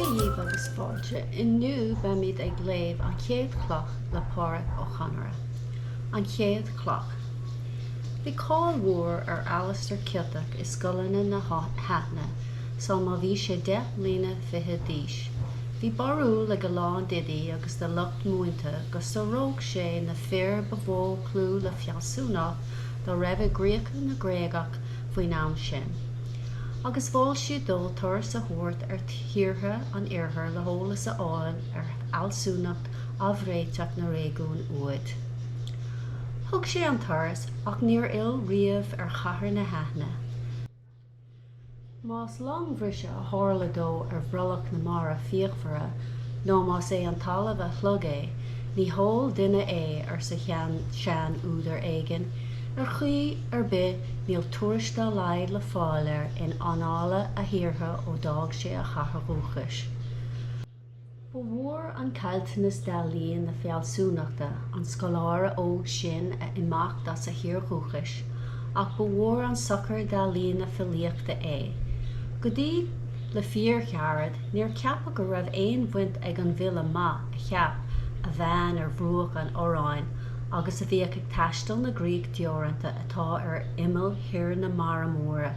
Dia dhaoibh agus fáilte. Inniu beimid ag léamh An Chéad Chloch le Pádraic Ó Conaire. An Chéad Chloch. Bhí cáil mhór ar Alastar Ciotach i scoileanna na hAithne sul má bhí sé 10 mbliana fichead d'aois. Bhí barúil ag a lán d'oidí agus de lucht múinte go sáródh sé na fir ba mhó clú le fealsúnacht dá raibh i gcríocha na nGréagach faoin am sin. Agus mhol siad dó turas a thabhairt ar thíortha an Iarthair le heolas a fháil ar fhealsúnacht aimhréiteach na réigiún úd. Thug sé an turas ach níor fhill riamh ar chathair na hAithne. Más longbhriseadh a tharla dó ar bhrollach na mara fíochmhaire nó más é an talamh a shlog é, ní heol duine é, arsa sean-údar éigin. Ar chaoi ar bith níl tuairisc dá laghad le fáil air in annála a thíortha ó d'fhág sé a chathair dhúchais. Ba mhór an caillteanas d'ealaín na fealsúnachta an scoláire óg sin a imeacht as a thír dhúchais, ach ba mhór an sochar d'ealaín na filíochta é. Go dtí le fíorghairid, níor ceapadh go raibh aon bhaint ag an bhfile maith a cheap a bhean ar bhruach an Fhioráin agus a bhíodh ag taisteal na gcríoch deoranta atá ar imeall thoir na Mara Móire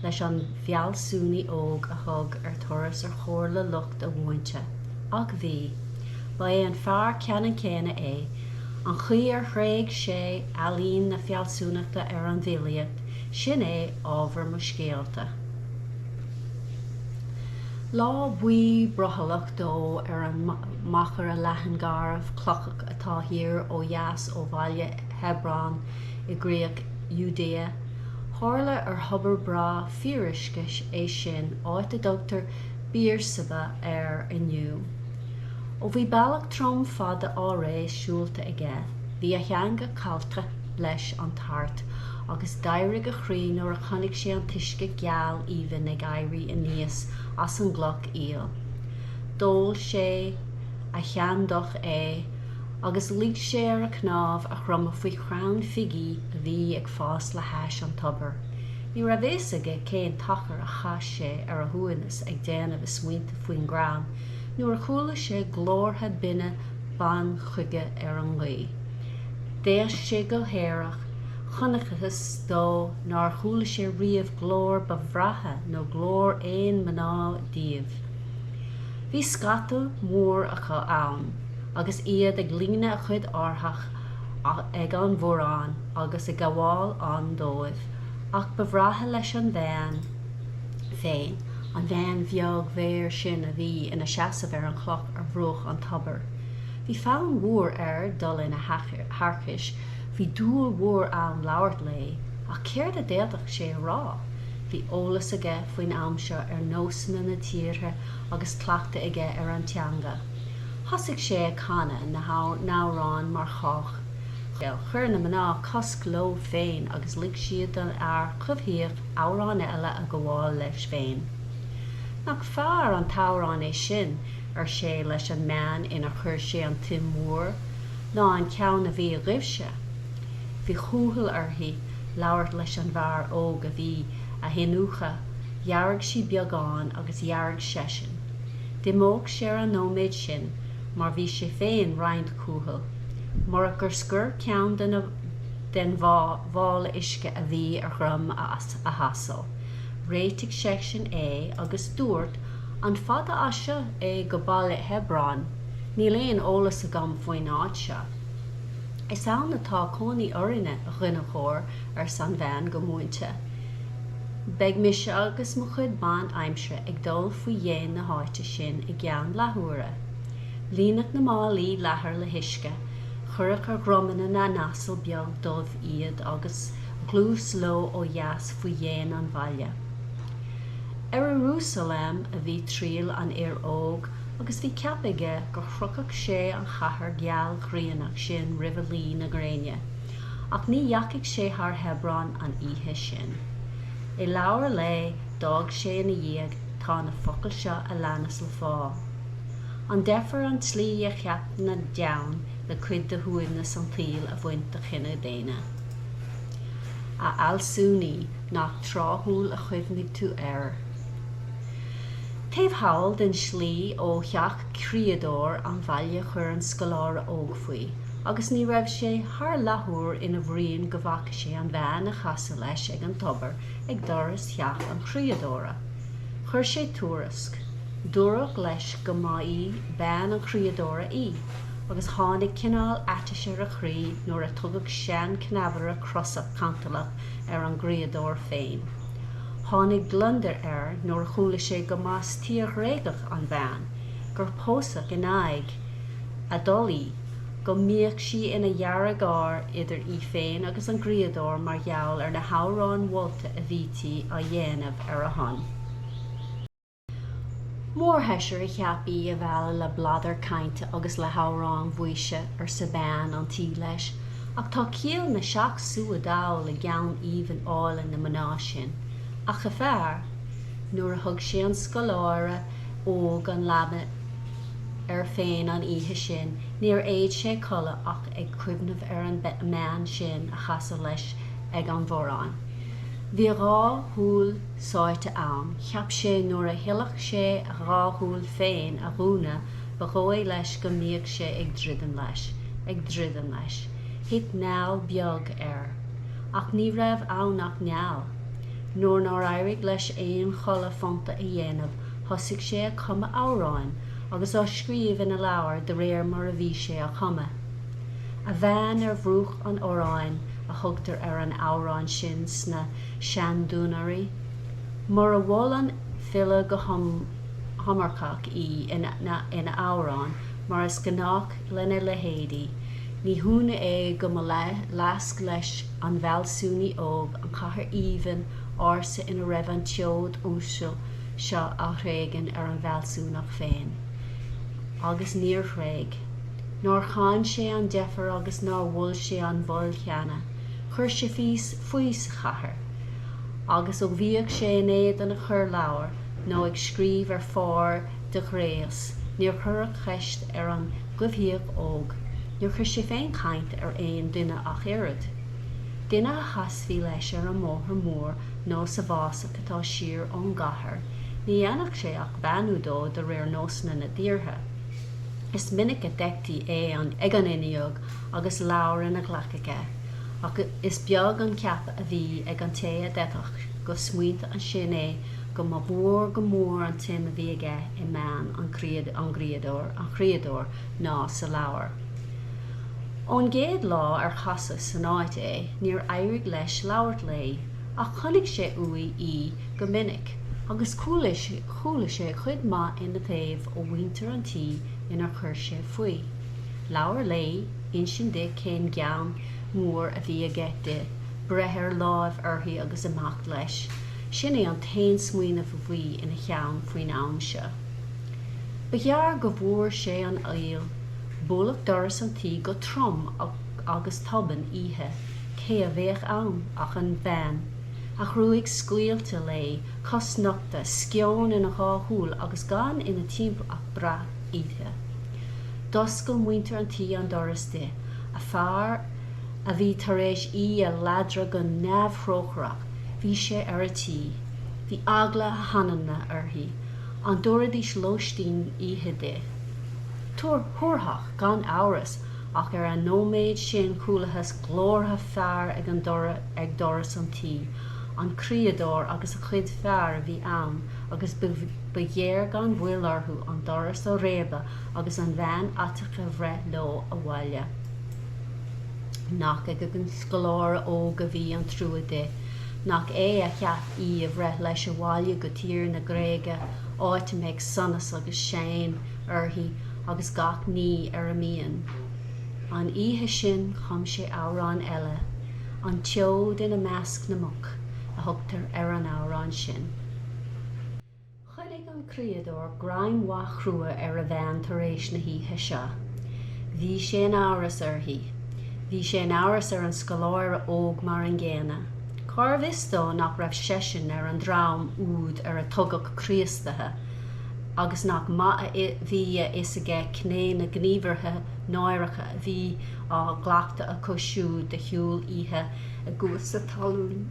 leis an bhfealsúnaí óg a thug ar turas ar chomhairle lucht a mhúinte. Ach bhí. Ba é an fear ceannann céanna é. An chaoi ar thréig sé ealaín na fealsúnachta ar an bhfilíocht, sin é ábhar mo scéalta. Lá buí brothallach dó ar an machaire leathan garbh clochach atá thiar ó dheas ó bhaile Hebron i gcríoch Iúdaea. Tharla ar thobar breá fíoruisce é sin, áit a dtugtar Beersheba air inniu. Ó bhí bealach trom fada á ré siúlta aige, bhí a theanga caillte leis an tart, agus d'éirigh a chroí nuair a chonaic sé an t-uisce geal aoibhinn ag éirí aníos as an gcloch aoil. D'ól sé a shean-deoch é, agus luigh sé ar a chnámh a chromadh faoi chrann figí a bhí ag fás le hais an tobair. Ní raibh fhios aige cén t-achar a chaith sé ar a shuaimhneas ag déanamh a smaointe faoin gcrann nuair a chuala sé glórtha binne ban chuige ar an ngaoth. D'fhéach sé go haerach. Chonacthas dó nár chuala sé riamh glór ba bhreátha ná glór aon mná díobh. Bhí scata mór acu ann. agus iad ag líonadh a chuid árthach ag an bhfuarán agus ag gabháil fhoinn dóibh, ach ba bhreátha leis an bhean féin, an bhean bheag mheidhir sin a bhí ina seasamh ar an chloch ar bhruach an tobair. Bhí fonn mhór air dul ina thiarcais, bhí dúil mhór ann labhairt léi, ach céard a d'fhéadfadh sé a rá? Bhí eolas aige faoin am seo ar nósanna na tíortha agus cleachtadh aige ar an teanga. Thosaigh sé ag canadh na n-amhrán mar chách. Chuir na mná cosc leo féin agus lig siad don fhear coimhthíoch amhrán eile a ghabháil leis féin. Nach fearr an t-amhrán é sin, ar sé leis an mbean inar chuir sé an tsuim mhór, ná an ceann a bhí agaibhse? Bhí cúthail uirthi labhairt leis an bhfear óg a bhí á hiniúchadh, dhearg sí beagán agus dhearg seisean. D'imeodh sé ar an nóiméad sin mar bhí sé féin roinnt cúthail, murach gur scoir ceann de na den mhála uisce a bhí ar dhroim a asail. Réitigh seisean é agus dúirt, An fada as seo é go baile Hebron? Níl aon eolas agam faoin áit seo. Is ann atá cónaí orainne, a dhuine chóir, arsa an bhean go múinte. Beidh mise agus mo chuid ban aimsire ag dul faoi dhéin na háite sin i gceann leathuaire. Líonadh na málaí leathair le huisce, cuireadh ar dhromanna na n-asal beag dubh iad agus ghluais leo ó dheas faoi dhéin an bhaile. Ar Iarúsailéim a bhí triall an fhir óig agus bhí ceaptha aige go shroichfeadh sé an chathair gheal ghrianach sin roimh luí na gréine. Ach ní dheachaigh sé thar Hebron an oíche sin. I leabhar lae d'fhág sé ina dhiaidh tá na focail seo a leanas le fáil. An deifir an tslí a cheap na deamhain le cuid de shuaimhneas an tsaoil a bhaint de chine daonna. A fhealsúnaí, nach tráthúil a chuimhnigh tú air. Taobh thall den tslí ó theach chriadóir an bhaile chuir an scoláire óg faoi, agus ní raibh sé thar leathuair ina bhruíon go bhfaca sé an bhean a chasadh leis ag an tobar ag doras theach an chriadóra. Chuir sé tuairisc. Dúradh leis go mba í bean an chriadóra í, agus tháinig cineál aitis ar a chroí nuair a tugadh sean-chneámhaire crosach cantalach ar an gcriadóir féin. Tháinig gliondar air nuair a chuala sé go mb'as tír Ghréagach an bhean, gur pósadh in aghaidh a dtola í, go mbíodh sí ina dhearg-ár idir í féin agus an gcriadóir mar gheall ar na hamhráin mholta a bhítí á dhéanamh ar a shon. Mórsheisear a cheap í a mhealladh le bladar cainte agus le hamhráin bhaoise, arsa bean an tí leis, ach tá ciall na seacht slua dall i gceann aoibhinn álainn na mná sin. Ach a fear, nuair a thug sé an scoláire óg an leaba air féin an oíche sin, níor fhéad sé codladh ach ag cuimhneamh ar an mbean sin a chasadh leis ag an bhforrán. Bhí a dhá shúil. sáite ann. Cheap sé nuair a thoileodh sé a dhá shúil féin a dhúnadh ba dhóigh leis go mbíodh sé ag druidim leis, ag druidim leis. Thit neal beag air. Ach ní raibh ann ach neal. Nuair nár éirigh leis aon chodladh fónta a dhéanamh thosaigh sé ag cumadh amhráin agus á scríobh ina leabhar de réir mar a bhí sé á chumadh. A bhean ar bhruach an Fhorráin a thugtar ar an amhrán sin sna seanduanairí. Mura mhol an file go hiomarcach í ina amhrán, mar is gnách lena leithéidí, ní hionadh é go mba leasc leis an bhfealsúnaí óg an chathair aoibhinn ársa ina raibh an tseoid uasal seo a thréigean ar an bhfealsúnacht féin. Agus níor thréig. Nár chan sé an deifir agus nár mhol sé an mhoill cheana. Chuir sé faoi sa chathair, agus ó bhíodh sé in éadan a chur leabhar nó ag scríobh ar phár de ghréas, níor cuireadh ceist ar an gcoimhthíoch óg, níor chuir sé féin caint ar aon duine ach oiread. Duine a chasfaí leis ar an mbóthar mór nó sa bhfásach atá siar ón gcathair, ní dhéanfadh sé ach beannú dó de réir nósanna na dtíortha. Is minic a d'fheictí é ag an fhuinneog agus leabhar ina ghlac aige, ach is beag an ceapadh a bhí ag an té a d'fheicfeadh go smaointe ansin é go mba mhór go mór an tsuim a bhí aige i mbean an chriadóir ná sa leabhar. Ón gcéad lá ar casadh san áit é níor éirigh leis labhairt léi, ach chonaic sé uaidh í go minic, agus chuala sé cuid mhaith ina taobh ó mhuintir an tí inar chuir sé faoi. Labhair léi, insint di cén gean mór a bhí aige di, breith ar láimh uirthi agus imeacht leis, sin é an t-aon smaoineamh a bhí ina cheann faoin am seo. Ba ghearr go bhfuair sé an fhuil. Buaileadh doras an tí go trom agus tobann oíche. Cé a bheadh ann ach an bhean. A gruaig scaoilte léi, cosnochta, sceon ina dhá shúil agus gan ina timpeall ach breac oíche. D'oscail muintir an tí an doras di. A fear a bhí tar éis í a ladradh go neamhthrócaireach, bhí sé ar a tí. Bhí eagla a hanamna uirthi. An dtabharfaidís lóistín oíche di? Thabharfadh, gan amhras, ach ar an nóiméad sin chualathas glórtha fear ag an ag doras an tí. An criadóir agus a chuid fear a bhí ann agus ba ghéar gan mhoill orthu an doras a réabadh agus an bhean fhaiteach a bhreith leo abhaile. Nach ag an scoláire óg a bhí an trua di. Nach é a cheap í a bhreith leis abhaile go tír na Gréige, áit a mbeadh sonas agus séan uirthi agus gach ní ar a mian. An oíche sin chum sé amhrán eile, 'An tSeoid ina Measc na Muc' a thugtar ar an amhrán sin. Choinnigh an criadóir greim mhaith chrua ar a bhean tar éis na hoíche seo. Bhí sé in amhras uirthi. Bhí sé in amhras ar an scoláire óg mar an gcéanna. Cárbh fhios dó nach raibh seisean ar an dream úd ar a tugadh Críostaithe agus nach maith a bhí a fhios aige cné na gníomhartha náireacha a bhí á gcleachtadh acu siúd de shiúl oíche i gcuasa talún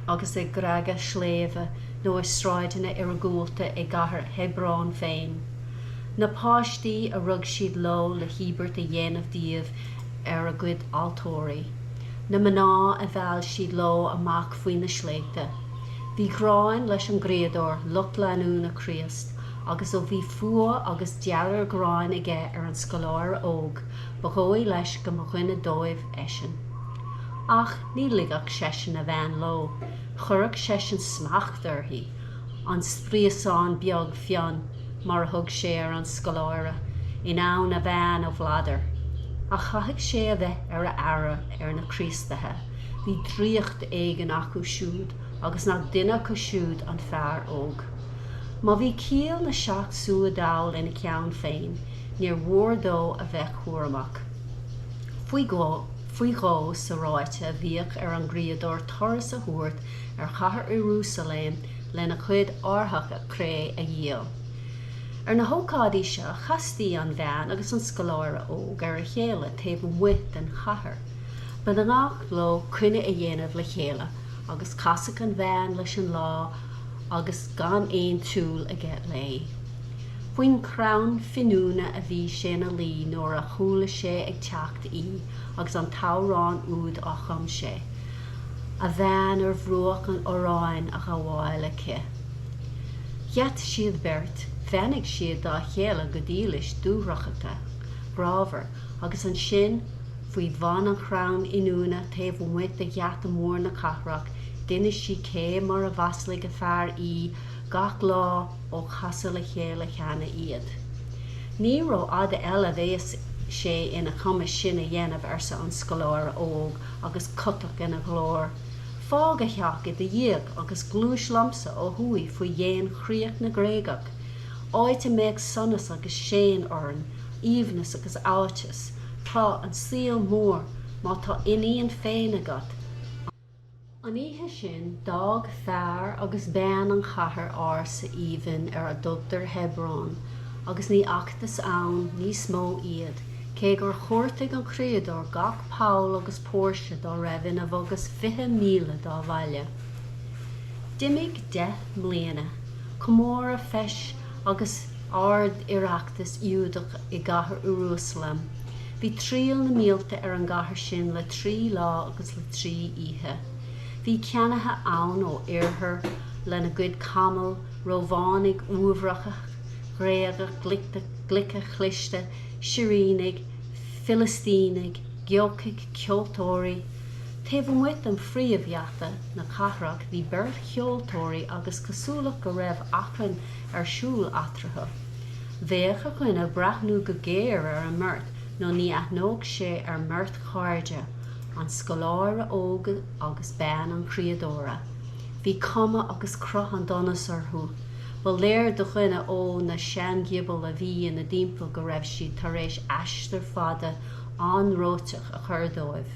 agus i gcreaga sléibhe. nó i sráideanna iargúlta i gcathair Hebron féin. Na páistí a rug siad leo le híobairt a dhéanamh díobh ar a gcuid altóirí. Na mná a mheall siad leo amach faoi na sléibhte. Bhí gráin leis an gcriadóir, lucht leanúna Chríost, agus ó bhí fuath agus dearg-ghráin aige ar an scoláire óg, ba dhóigh leis go mba dhuine dóibh eisean. Ach ní ligfeadh seisean a bhean leo. Chuirfeadh seisean smacht uirthi, an spriosán beag fionn, mar a thug sé ar an scoláire, in ann a bhean a bhladar. Ach chaithfeadh sé a bheith ar a aire ar na Críostaithe, bhí draíocht éigin acu siúd agus nach duine acu siúd an fear óg. Má bhí ciall na seacht slua diabhal ina cheann féin, níor mhór dó a bheith cúramach. Faoi Faoi dhó sa ráithe bhíodh ar an gcriadóir turas a thabhairt ar chathair Iarúsailéim lena chuid árthach cré a dhíol. Ar na hócáidí seo chastaí an bhean agus an scoláire óg ar a chéile taobh amuigh den chathair. Ba ghnách leo coinne a dhéanamh le chéile agus chasadh an bhean leis an lá agus gan aon tsúil aige léi. Faoin chrann fíniúna a bhí sé ina luí nuair a chuala sé ag teacht í agus an t-amhrán úd á chum sé, a bhean ar bhruach an Iordáin á ghabháil aici. Gheat siad beirt, bheannaigh siad dá chéile go dílis dúthrachtach grámhar, agus ansin, faoi bhun an chrainn fhíniúna taobh amuigh de gheata mór na cathrach, d'inis sí cé mar a mhaslaigh a fear í gach lá ó casadh le chéile cheana iad. Ní rófhada eile a bheas sé ina chumas sin a dhéanamh, arsa an scoláire óg agus cotach ina ghlór. Fág a theach i do dhiaidh agus gluais liomsa ó thuaidh faoi dhéin chríoch na nGréagach, áit a mbeadh sonas agus séan orainn, aoibhneas agus áiteas. Tá an saol mór, má tá iníon féin agat, An oíche sin, d'fhág fear agus bean an chathair ársa aoibhinn ar a dtugtar Hebron agus ní fhacthas ann níos mó iad, cé gur chuartaigh an criadóir gach poll agus póirse dá raibh ina bhogus 20 míle dá bhaile. D'imigh 10 mbliana. Comóradh feis agus Ard-Oireachtas Iúdach i gcathair Iarúsailéim. Bhí triall na mílte ar an gcathair sin le trí lá agus le trí oíche. Bhí ceannaithe ann ó oirthear lena gcuid camall, Rómhánaigh uaibhreacha, Gréagaigh glice chliste, Sirínigh, Filistínigh, Geocaigh, ceoltóirí. Taobh amuigh de phríomhgheata na cathrach bhí beirt cheoltóirí agus cosúlacht go raibh achrann ar siúl eatarthu. Bheadh ar dhuine breathnú go géar ar an mbeirt nó ní aithneodh sé ar mbeirt chairde, an scoláire óg agus bean an chriadóra. Bhí cuma agus cruth an donais orthu. Ba léir do dhuine ó na seanghiobail a bhí ina dtimpeall go raibh siad tar éis aistear fada anróiteach a chur dóibh.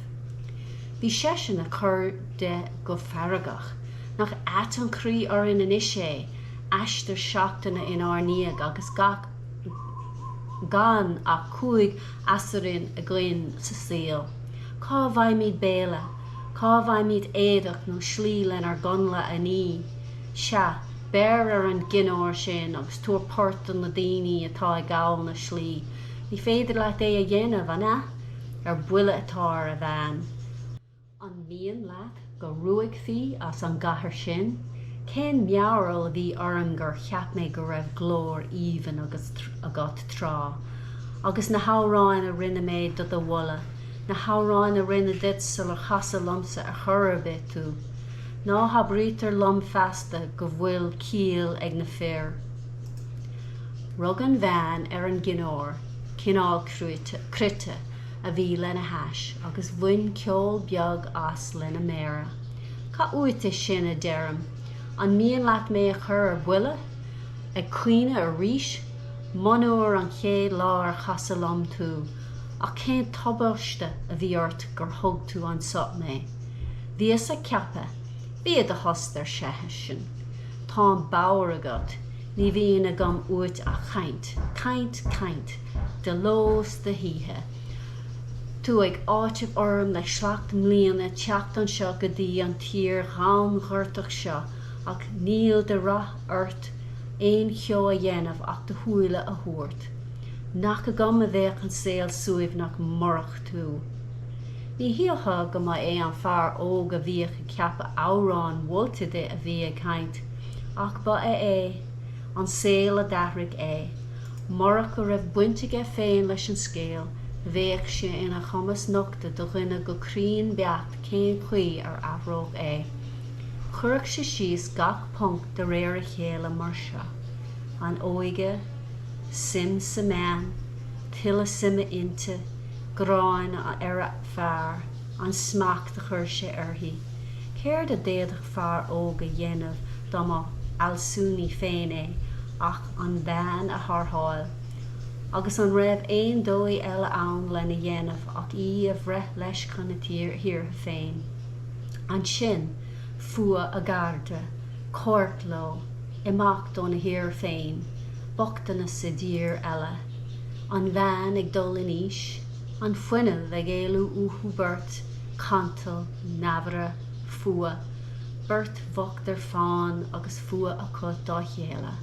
Bhí seisean ag cur de go feargach. Nach ait an croí orainn anois é, aistear seachtaine inár ndiaidh agus gach gan ach 5 assuran againn sa saol. Cá bhfaighimid béile? Cá bhfaighimid éadach nó slí lenár gconla a ní? Sea, beir ar an gcionóir sin agus tabhair port do na daoine atá ag gabháil na slí. Ní féidir leat é a dhéanamh, an ea? Ar buile atá ar a bhean. An mian leat go ruaigfí as an gcathair sinn? Cén mearbhall a bhí orm gur cheap mé go raibh glór aoibhinn agat tráth? Agus na hamhráin a rinne mé do do mholadh, na hamhráin a rinne duit sular casadh liomsa ar chor ar bith tú. Ná habraítear liom feasta go bhfuil ciall ag na fir. Rug an bhean ar an gcionóir, cineál cruite, a bhí lena hais agus bhain ceol beag as lena méara. Cad uait é sin, a deirim? An mian leat mé a chur ar buile? Ag caoineadh arís? Monuar an chéad lá ar casadh liom tú, ach cén tubaiste a bhí ort gur thug tú anso mé? Bhíos ag ceapadh. Bí i do thost, ar seisean. Táim bodhar agat. Ní bhíonn agam uait ach caint, caint, caint. de ló 's de hoíche. Tú ag áiteamh orm le seacht mbliana teacht anseo go dtí an tír ghann ghortach seo Ach níl de rath ort aon cheo a dhéanamh ach do shúile a thabhairt. Nach agam a bheadh an saol suaimhneach murach tú. Ní shílfeá go mba é an fear óg a bhíodh ag ceapadh amhráin mholta di a bhí ag caint, ach ba ea é. An saol a d'athraigh é. Murach go raibh baint aige féin leis an scéal, bheadh sé ina chumas nochtadh do dhuine go cruinn beacht cén chaoi ar athraíodh é. Chuirfeadh sé síos gach ponc de réir a chéile mar seo, an óige, suim sa mbean, tuilleadh suime inti, gráin ar a fear, an smacht a chuir sé uirthi. Céard a d'fhéadfadh fear óg a dhéanamh dá mba fhealsúnaí féin é ach an bhean a tharrtháil? Agus an raibh aon dóigh eile ann lena dhéanamh ach í a bhreith leis chun a tíortha féin? Ansin, fuath a gcairde, comhrac leo, imeacht óna thír féin, bochtanas i dtír eile, an bhean ag dul in aois, an fuinneamh ag éalú uathu beirt, cantal, neamhaire, fuath, beirt bhocht ar fán agus fuath acu dá chéile.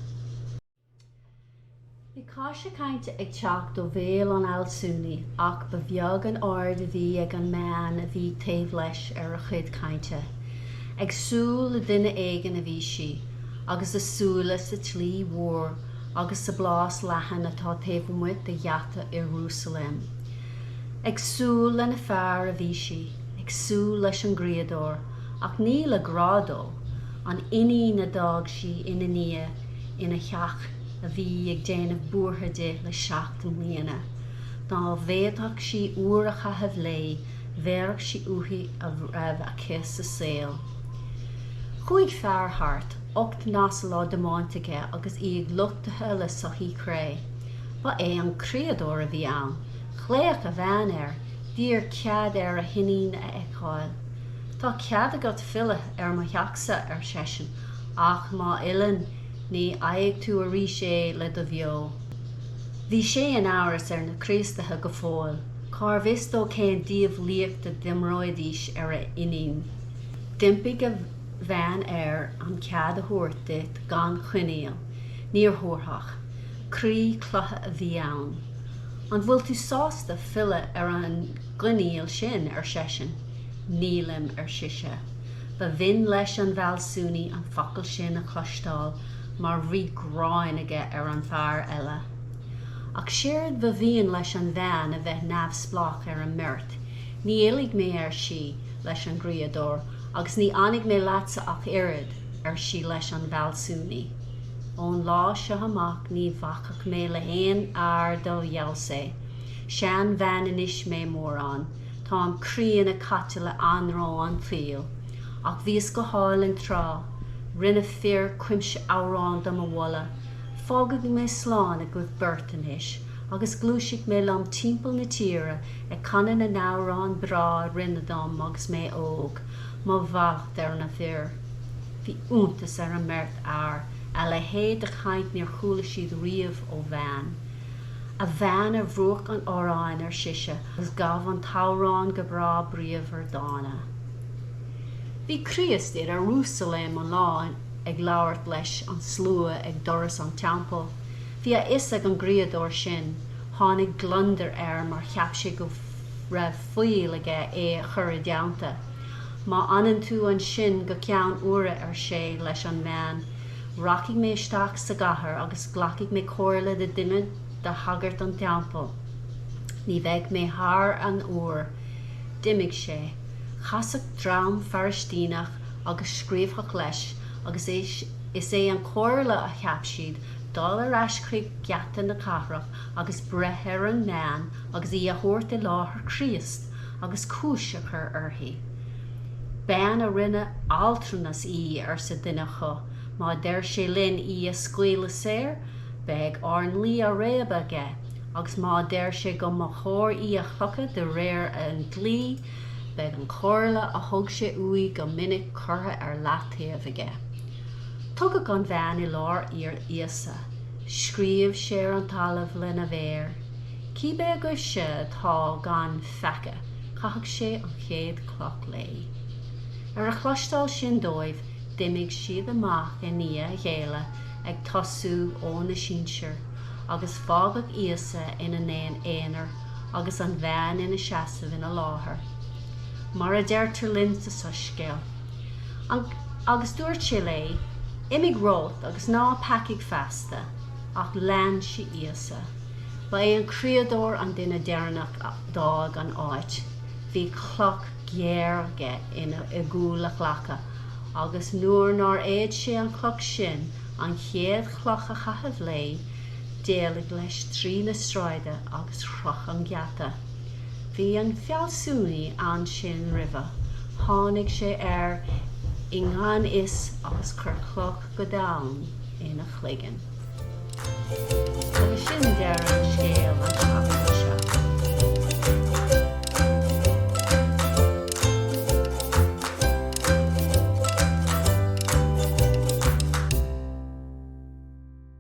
Bhí caise cainte ag teacht ó bhéal an fhealsúnaí ach ba bheag an aird a bhí ag an mbean a bhí taobh leis ar a chuid cainte. Ag súil le duine éigin a bhí sí, agus a súile sa tslí mhór agus sa bplás leathan atá taobh amuigh de gheata Iarúsailéim. Ag súil lena fear a bhí sí, ag súil leis an gcriadóir, ach ní le grá dó, an iníon a d'fhág sí ina ndiaidh, ina theach a bhí ag déanamh buartha di le 7 mbliana. Dá bhféadfadh sí uair a chaitheamh léi, bhéarfadh sí uaithi a raibh aici sa saol. Chuaigh fear thart, 8 n-asal á dtiomáint aige agus iad luchtaithe le soithí cré. Ba é an criadóir a bhí ann. Ghlaoigh a bhean air, d'iarr cead air a hiníon a fheiceáil. Tá cead agat filleadh ar mo theachsa, ar seisean, Ach má fhilleann, ní fhaighidh tú arís é le do bheo. Bhí sé in amhras ar na Críostaithe go fóill. Cárbh fhios dó cén diabhlaíocht a d'imreoidís ar a iníon. D'impigh a bhean air an cead a thabhairt di gan choinníoll. Níor thabharfadh. Croí cloiche a bhí ann. An bhfuil tú sásta filleadh ar an gcoinníoll sin? ar seisean. Nílim, ar sise. Ba bhinn leis an bhfealsúnaí an focal sin a chloisteáil mar bhí gráin aige ar an bhfear eile. Ach séard ba mhian leis an bhean a bheith neamhspleách ar an mbeirt. Ní fhillfidh mé, ar sí leis an gcriadóir, agus ní fhanfaidh mé leatsa ach oiread, ar sí leis an bhfealsúnaí. Ón lá seo amach ní bhacfadh mé le haon fhear dá fheabhas é. Seanbhean anois mé mórán. Táim críonna caite le anró an tsaoil. Ach bhíos go hálainn tráth. Rinne fir cuimse amhrán do mo mholadh. Fágfaidh mé slán agaibh beirt anois, agus gluaisfidh mé liom timpeall na tíre ag canadh na n-amhrán breá a rinneadh dom agus mé óg, mo mhallacht ar na fir. Bhí iontas ar an mbeirt fhear, a leithéid de chaint níor chuala siad riamh ó bhean. A bhean ar bhruach an Iordáin, ar sise, agus ghabh an t-amhrán go breá bríomhar dána. Bhí Críost in Iarúsailéim an lá ag labhairt leis an slua ag doras an teampaill. Bhí a fhios ag an gcriadóir sin. Tháinig gliondar air mar cheap sé go raibh faill aige é a chur i dteannta. Má fhanann tú ansin go ceann uaire, ar sé leis an mbean, Rachaidh mé isteach sa gcathair agus glacfaidh mé comhairle le duine de shagairt an teampaill. Ní bheidh mé thar an uair. D'imigh sé. Chasadh dream Fairistíneach agus scríobhach leis agus is é an chomhairle a cheap siad, dul ar ais chuig geata na cathrach agus breith ar an mbean agus í a thabhairt i láthair Chríost agus cúis a chur uirthi. Bean a rinne adhaltranas í, arsa duine acu, má deir sé linn í a scaoileadh saor, beidh ár ndlí á réabadh aige, agus má deir sé go mba chóir í a chrochadh de réir an dlí, beidh an chomhairle a thug sé uaidh go minic curtha ar leataobh aige. Tugadh an bhean i láthair Íosa. Scríobh sé ar an talamh lena mhéar. Cibé agaibhse atá gan pheaca, caitheadh sé an chéad chloch léi. Ar a chloisteáil sin dóibh, D'imigh siad amach i ndiaidh a chéile, ag tosú óna sinsir, agus fágadh Íosa ina aonar agus an bhean ina seasamh ina láthair. Mar a deirtear linn sa Soiscéal. Agus dúirt sé léi, Imigh romhat agus ná peacaigh feasta. Ach lean sí Íosa. Ba é an criadóir an duine deireanach a d'fhág an áit. Bhí cloch ghéar aige ina i gcúl a ghlaca agus nuair nár fhéad sé an chloch sin, an chéad chloch a chaitheamh léi, d'éalaigh leis tríd na sráide agus shroich an geata. Bhí an fealsúnaí ansin roimhe. Tháinig sé air i ngan fhios agus chuir cloch go domhain ina chloigeann. Agus sin deireadh.